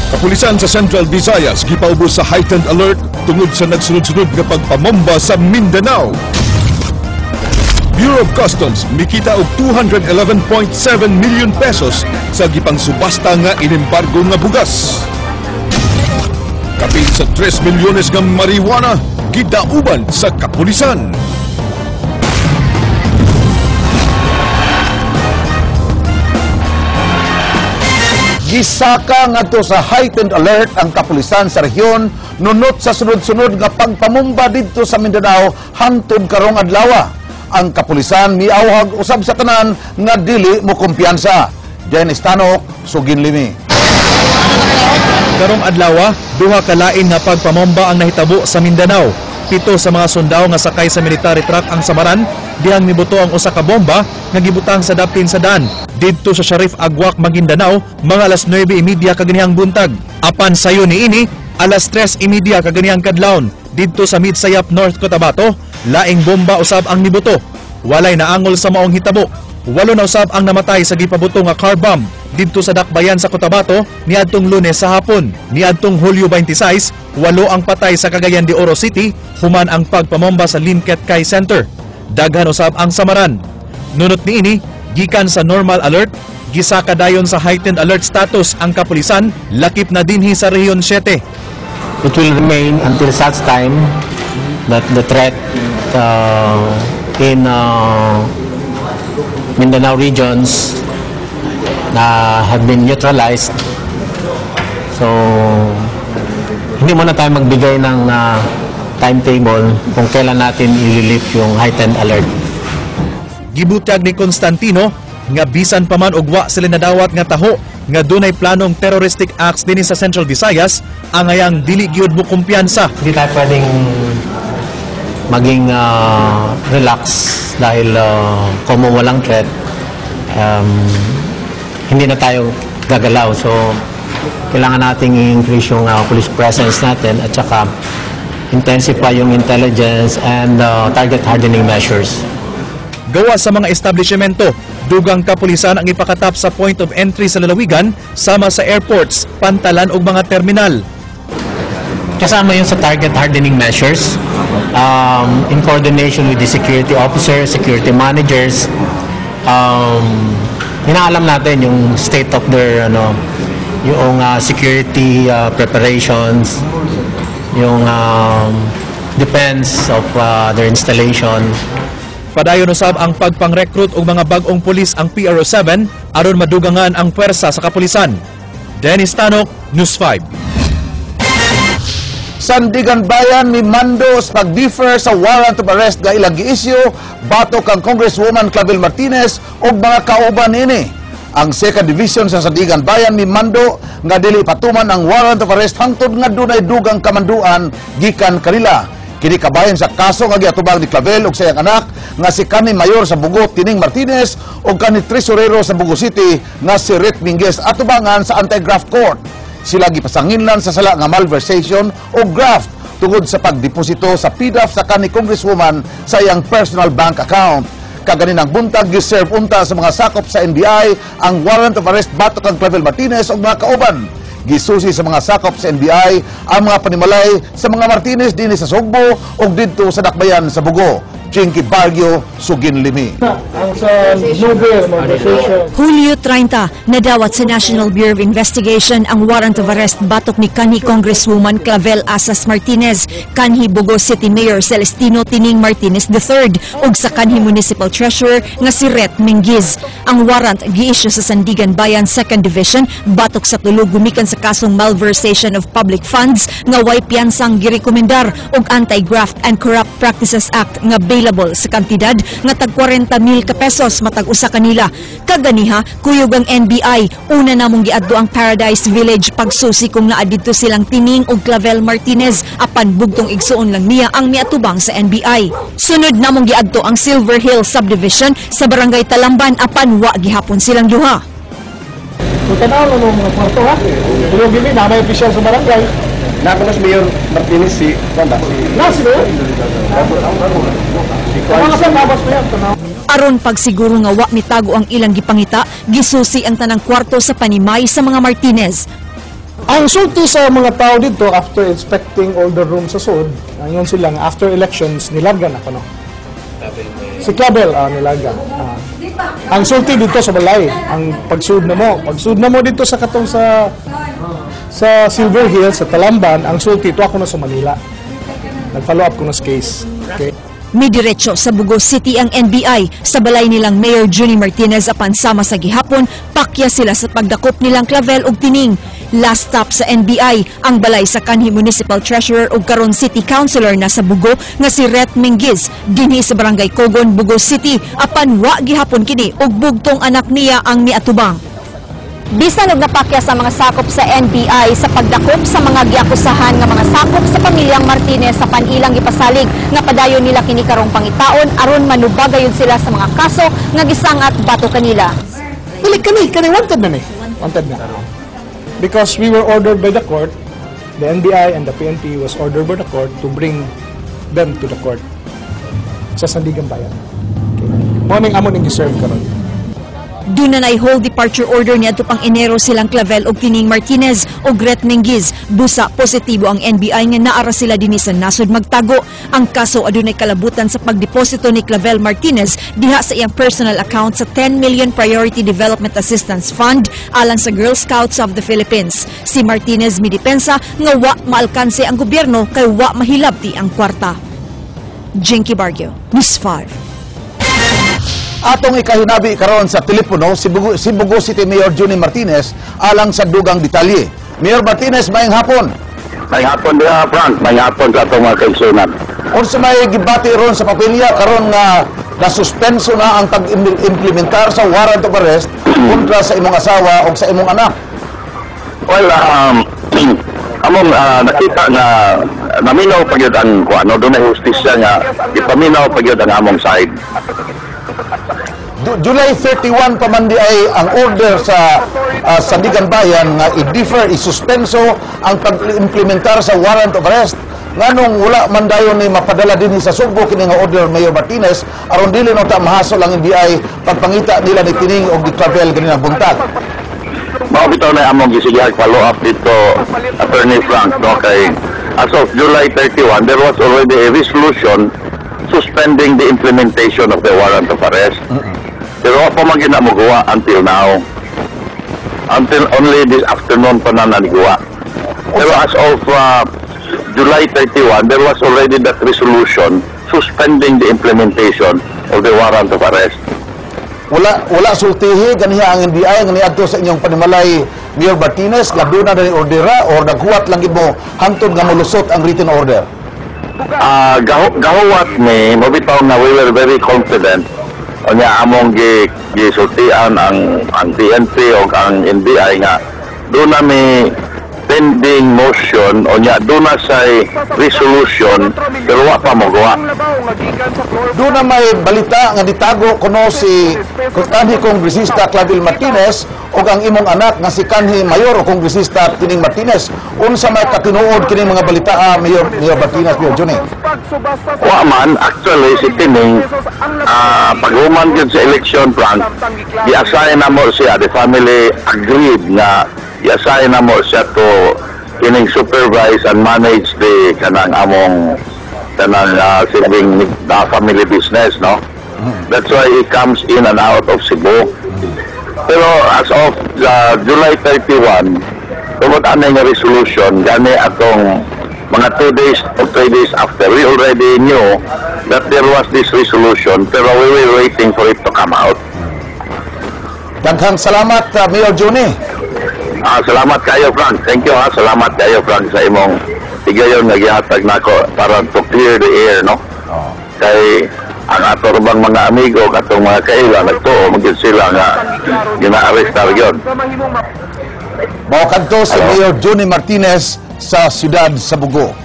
Kapulisan sa Central Visayas gipaubos sa heightened alert tungod sa nagsunod-sunod nga pagpamomba sa Mindanao. Bureau of Customs mikita og 211.7 million pesos sa gipangsubasta nga inimbargo nga bugas. Kapin sa 3 milyones nga marijuana gidauban sa kapulisan. Gisaka ngadto sa heightened alert ang kapulisan sa rehiyon nunot sa sunod-sunod nga pagpamumba didto sa Mindanao hangtod karong adlaw. Ang kapulisan miawhag usab sa tanan nga dili mo kumpiyansa. Dennis Tanok, Sugin Limi. Karong adlaw, duha ka lain nga pagpamomba ang nahitabo sa Mindanao. 7 sa mga sundao nga sakay sa military truck ang samaran dihang mibuto ang usa ka bomba nga gibutang sa dapin sa daan didto sa Shariff Aguak, Maguindanao, mga alas 9:30 kaganihang buntag. Apan sayo niini, alas 3:30 kaganihang kadlawon didto sa Midsayap, North Cotabato, laing bomba usab ang mibuto. Walay naangol sa maong hitabo. 8 na usab ang namatay sa gipabuto nga car bomb didto sa Dakbayan sa Cotabato niadtong Lunes sa hapon. Niadtong Hulyo 26, 8 ang patay sa Cagayan de Oro City human ang pagpamomba sa Limket Kai Center. Daghan usab ang samaran. Nunot niini, gikan sa normal alert, gisaka dayon sa heightened alert status ang kapulisan, lakip na dinhi sa Rehiyon 7. It will remain until such time that the threat in Mindanao regions have been neutralized. So, hindi muna tayo magbigay ng timetable kung kailan natin i-relieve yung heightened alert. Gibutyag ni Constantino nga bisan pa man og wa sila nadawat nga taho nga dunay planong terroristic acts dinhi sa Central Visayas, angayang dili gyud mo kumpiyansa. Hindi tayo pwedeng maging relax dahil kung walang threat, hindi na tayo gagalaw. So, kailangan nating i-increase yung police presence natin at saka intensify yung intelligence and target hardening measures. Gawa sa mga establishmento, dugang kapulisan ang ipakatap sa point of entry sa lalawigan sama sa airports, pantalan ug mga terminal. Kasama yun sa target hardening measures in coordination with the security officers, security managers. Inaalam natin yung state of their yung security preparations, yung defense of their installation. Padayon usab ang pagpang-recruit og mga bag-ong pulis ang PRO7 aron madugangan ang puwersa sa kapulisan. Dennis Tanok, News 5. Sandigan Bayan mi mando sa pag-defer sa warrant of arrest nga ilang gi-issue batok kang Congresswoman Clavel Martinez ug mga kauban niini. Ang Second Division sa Sandigan Bayan mi mando nga dili patuman ang warrant of arrest hangtod nga dunay dugang kamanduan gikan kanila. Kini kabahin sa kaso nga giatubang ni Clavel ug sa iyang anak nga si kanhi mayor sa Bugo Tining Martinez ug kanhi tresurero sa Bugo City nga si Rit Minguez atubangan sa Anti-Graft Court. Sila gipasanginlan sa sala nga malversation o graft tungod sa pagdeposito sa PDAF sa kanhi Congresswoman sa iyang personal bank account. Kaganinang buntag, giserve unta sa mga sakop sa NBI ang warrant of arrest batok kang Clavel Martinez ug mga kauban. Gisusi sa mga sakop sa NBI ang mga panimalay sa mga Martinez dinhi sa Sugbo ug didto sa Dakbayan sa Bugo. Chinky Barrio, Sugin Limi. Ang sa Nobel malversation. Hulyo 30, nadawat sa National Bureau of Investigation ang warrant of arrest batok ni kanhi Congresswoman Clavel Asas Martinez, kanhi Bugo City Mayor Celestino Tining Martinez III ug sa kanhi Municipal Treasurer nga si Ret Minguiz. Ang warrant gi-issue sa Sandigan Bayan 2nd Division batok sa tulo gumikan sa kasong malversation of public funds nga way piyansang girekomendar ug Anti-Graft and Corrupt Practices Act nga bailable sa kantidad nga tag 40,000 ka pesos matag usa kanila. Kaganiha, kuyog ang NBI. Una namong giadto ang Paradise Village pagsusi kung naa didto silang Tining ug Clavel Martinez apan bugtong igsuon lang niya ang miatubang sa NBI. Sunod namong giadto ang Silver Hill Subdivision sa Barangay Talamban apan wa gihapon silang duha. So tanaw lang mga kwarto ha. Pero gini na may opisyal sa barangay. Nako na si Mayor Martinez si Wanda si Na si Mayor. Mga sa labas na yan tanaw. Aron pagsiguro nga wa mitago ang ilang gipangita, gisusi ang tanang kwarto sa panimay sa mga Martinez. Ang sulti sa mga tao dito after inspecting all the rooms sa sud, ingon sila nga after elections nilarga na kuno. Si Clavel, nilarga. Ang sulti dito sa balay, ang pagsud na mo dito sa katong sa Silver Hill sa Talamban, ang sulti to ako na sa Manila. Nag-follow up ko na sa case. Okay. Midiretso sa Bogo City ang NBI sa balay nilang Mayor Junie Martinez apan sama sa gihapon, pakya sila sa pagdakop nilang Clavel ug Tining. Last stop sa NBI ang balay sa kanhi Municipal Treasurer ug karon City Councilor na sa Bogo nga si Ret Minguiz dinhi sa Barangay Cogon, Bogo City, apan wa gihapon kini ug bugtong anak niya ang miatubang. Bisan og napakya sa mga sakop sa NBI sa pagdakop sa mga giakusahan nga mga sakop sa pamilyang Martinez sa panilang gipasalig nga padayon nila kini karong pangitaon aron manubagayon sila sa mga kaso nga gisangat batok kanila. Dili kani kani wanted na ni. Wanted na. Because we were ordered by the court, the NBI and the PNP was ordered by the court to bring them to the court sa Sandiganbayan. Okay. Mao ning amo ning giserve karon. Duna na hold departure order niadto pang Enero silang Clavel og Tining Martinez og Gret Mengiz. Busa positibo ang NBI nga naara sila dinhi sa nasod magtago. Ang kaso adunay kalabutan sa pagdeposito ni Clavel Martinez diha sa iyang personal account sa 10 million Priority Development Assistance Fund alang sa Girl Scouts of the Philippines. Si Martinez midepensa nga wa maalkanse ang gobyerno kay wa mahilabti ang kwarta. Jinky Barrio, News 5. Atong ikahinabi karon sa telepono si Bogo City Mayor Junie Martinez alang sa dugang detalye. Mayor Martinez, maayong hapon. Maayong hapon diha, Frank. Maayong hapon sa atong mga kaigsunan. Unsa may gibati ron sa papelya karon nga nasuspenso na ang pag-implementar sa warrant of arrest kontra sa imong asawa o sa imong anak? Well, among nakita nga naminaw pa gyud ang kuano, dunay hustisya nga ipaminaw pa gyud ang among side. July 31 pa man di ay ang order sa Sandiganbayan nga i-defer, i-suspenso ang pag-implementar sa warrant of arrest. Nganong wala man dayon ni mapadala dinhi sa Sugbo kini nga order, Mayor Martinez, aron dili no ta mahasol ang NBI pagpangita nila ni Tining og ni Clavel ganinang buntag? Mao bitaw na among gisigihag follow up dito, Attorney Frank, no, kay as of July 31 there was already a resolution suspending the implementation of the warrant of arrest. Pero wa pa man gyud na moguwa until now. Until only this afternoon pa na naniguwa. Pero as of July 31, there was already that resolution suspending the implementation of the warrant of arrest. Wala sultihi ganiha ang NBI nga niadto sa inyong panimalay, Mayor Martinez, nga duna na ni ordera or naghuwat lang gid mo hangtod nga molusot ang written order? Gahuwat ni, mao bitaw nga we were very confident. Unya among gisultian ang PNP o ang NBI nga duna mi pending motion, unya duna say resolution, pero wa pa moguwa. Duna may balita nga ditago kuno si kanhi Kongresista Clavel Martinez o ang imong anak nga si kanhi Mayor o Kongresista Tining Martinez. Unsa may katinuod kining mga balita, Mayor Martinez, Mayor Johnny? Wa man. Actually, si Tining, paghuman gyud sa election, Frank, gi-assign na mo siya, the family agreed nga i-assign na mo siya to kining supervise and manage the kanang among kanang silbing family business, no? That's why he comes in and out of Cebu. Pero as of July 31, tungod ani nga resolution, gani atong mga 2 days or 3 days after, we already knew that there was this resolution, pero we were waiting for it to come out. Daghang salamat, Mayor Johnny. Salamat kayo, Frank. Thank you, ha. Salamat kayo, Frank, sa imong higayon nga gihatag nako para to clear the air, no? Kay ang ato bang mga amigo, katong mga kaila, nagtuo man gyud sila nga gina-arrestar gyud. Mao kadto si Hello? Mayor Johnny Martinez sa siyudad sa Bogo.